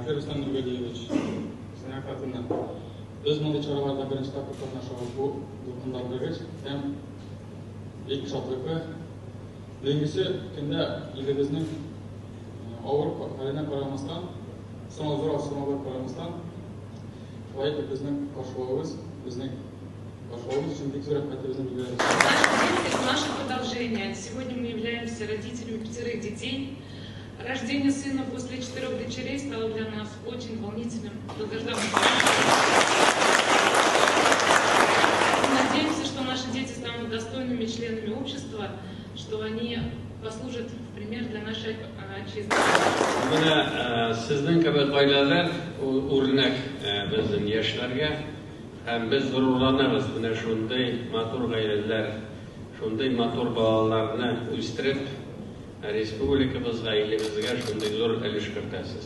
Рәхмәт, Рөстәм Нургалиевич, сезнең хатыны. Без мондый чараларда беренче тапкыр катнашабыз. Бу дулкынландыргыч һәм бик шатлыклы. Бүгенгесе көндә илебезнең авыр хәленә карамастан, сынау зур сынаулар карамастан, шулай итеп безнең каршылавыбыз, безнең каршылавыбыз өчен бик зур рәхмәтебезне белдерәбез. Наши дети – наше продолжение. Сегодня мы являемся родителями пятерых детей. Рождение сына после четырех дочерей стало для нас очень волнительным, долгожданным. Надеемся, что наши дети станут достойными членами общества, что они послужат в пример для нашей отчизны. Менә сезнең кебек гаиләләр үрнәк безнең яшьләргә һәм без горурланабыз менә шундый матур гаиләләр, шундый матур балаларны үстереп, республикабызга, илебезгә шундый зур өлеш кертәсез.